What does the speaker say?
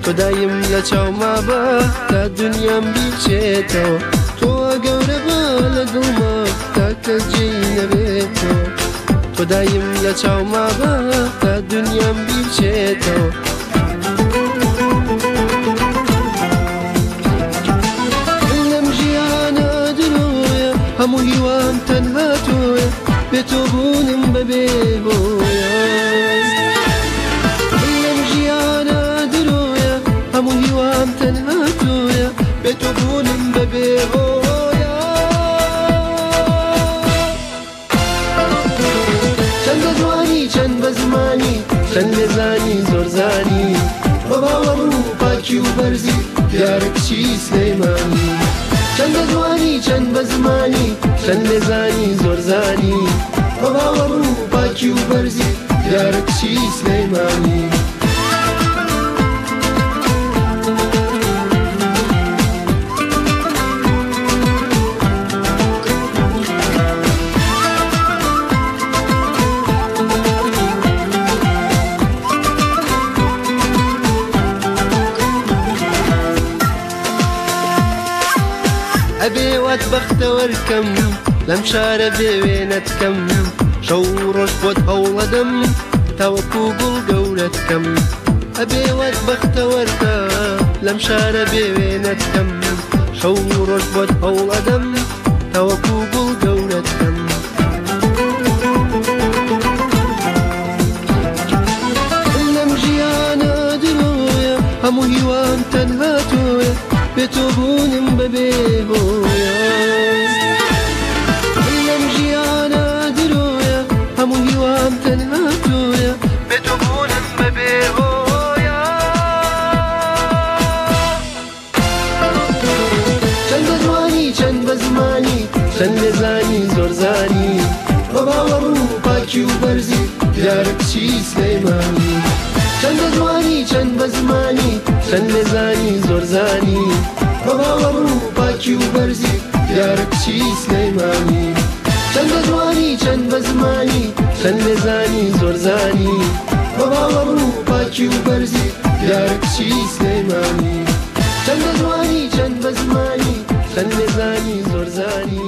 تۆ دایم لە چاوما بە تا دنیام بیرچێتەوە، تۆ گەورە بە لە دڵما تا کەس جێی نەبێتەوە، تۆ دایم لە چاوما بە تا دنیام بیرچێتەوە. لەم ژیانە درۆیە هەموو هیوام تەنها تۆیە، بێ تۆ بوونم بەبێ هۆیە. لەم ژیانە درۆیە هەموو هیوام تەنها تۆیە، بێ تۆ بوونم بەبێ هۆیە. چەندە جوانی چەند بە زمانی، چەند لێزانی زۆرزانی، بە باوەڕ و پاکی و بەرزی دیارە کچی سلەیمانی. چەندە جوانی چەند بە زمانی، چەند لێزانی زۆرزانی، بە باوەڕ و پاکی و بەرزی دیارە کچی سلەیمانی. ئەبێ وات بەختەوەرکەم لەم شارە بێوێنەتکەم، شەو ڕۆژ بۆت هەوڵەدەم تاوەکو گوڵ گەورەتکەم. ئەبێ وات بەختەوەرکە لەم شارە بێوێنەتکەم، شەو ڕۆژ بۆت هەوڵەدەم تاوەکو گوڵ گەورەتکەم. لەم ژیانە درۆیە هەموو هیوام تەنها تۆیە، بێ تۆ بوونم بەبێ هۆیە. لەم ژیانە درۆیە هەموو هیوام تەنها تۆیە، بێ تۆ بوونم بەبێ هۆیە. چەندە جوانی چەند بە زمانی، چەند لێزانی زۆرزانی، بە باوەڕ و پاکی و بەرزی دیارە کچی سلەیمانی. چەندە جوانی چەند بە زمانی، چەند لێزانی زۆرزانی، بە باوەڕ و پاکی و بەرزی دیارە کچی سلەیمانی. چەندە جوانی چەند بە زمانی، چەند لێزانی زۆرزانی، بە باوەڕ و پاکی و بەرزی دیارە کچی سلەیمانی. چەندە جوانی چەند بە زمانی، چەند لێزانی زۆرزانی،